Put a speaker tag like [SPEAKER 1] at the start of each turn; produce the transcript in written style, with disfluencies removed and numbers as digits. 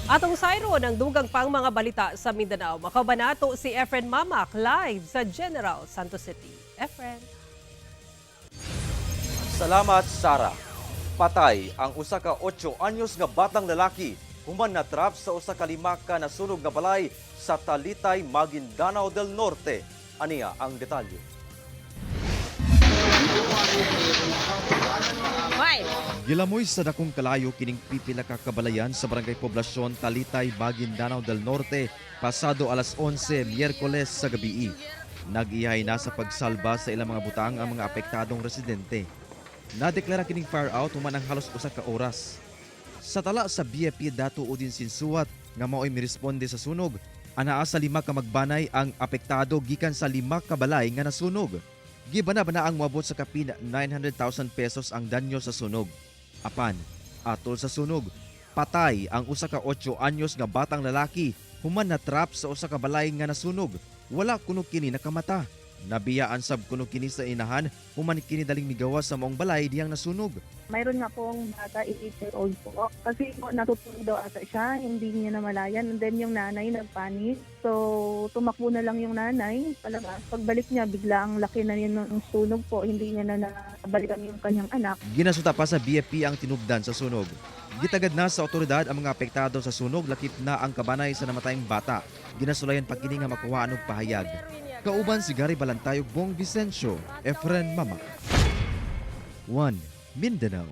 [SPEAKER 1] Atong sayro ng dugang pang mga balita sa Mindanao. Makauban nato si Efren Mamac live sa General Santos City. Efren.
[SPEAKER 2] Salamat, Sara. Patay ang usa ka 8 anyos nga batang lalaki human natrap sa usa ka lima ka nasunog nga balay sa Talitay, Maguindanao del Norte. Aniya ang detalye.
[SPEAKER 3] Gilamoy sa dakong kalayo kining pipila ka kabalayan sa Barangay Poblasyon, Talitay, Maguindanao del Norte pasado alas 11 Miyerkules sa gabii. Nag-ihay na sa pagsalba sa ilang mga butang ang mga apektadong residente. Nadeklara kining fire out human ang halos usa ka oras. Sa tala sa BFP Datu Odin Sinsuat nga mao'y miresponde sa sunog, anaa sa lima ka magbanay ang apektado gikan sa lima ka balay nga nasunog. Gibana-bana ang moabot sa kapin 900,000 pesos ang danyo sa sunog. Apan, atol sa sunog, patay ang usa ka 8 anyos nga batang lalaki human na trap sa usa ka balay nga nasunog. Wala kuno kini nakamata. Nabiyaan sab kuno kini sa inahan human kini daling migawas sa maong balay diyang nasunog.
[SPEAKER 4] Mayroon nga pong bata, 8-year-old po. Kasi po, natutulog daw ata siya, hindi niya namalayan. And then yung nanay nagpanik. So, tumakbo na lang yung nanay palabas. Pagbalik niya, bigla ang laki na yun ng sunog po. Hindi niya na nabalikan yung kanyang anak.
[SPEAKER 3] Ginasuta pa sa BFP ang tinubdan sa sunog. Gitagad na sa otoridad ang mga apektado sa sunog, lakip na ang kabanay sa namatayang bata. Ginasulayan pa kini nga makuhaan og pahayag. Kauban si Gary Balantay ug Bong Vicencio, Efren Mama. 1. Mindanao.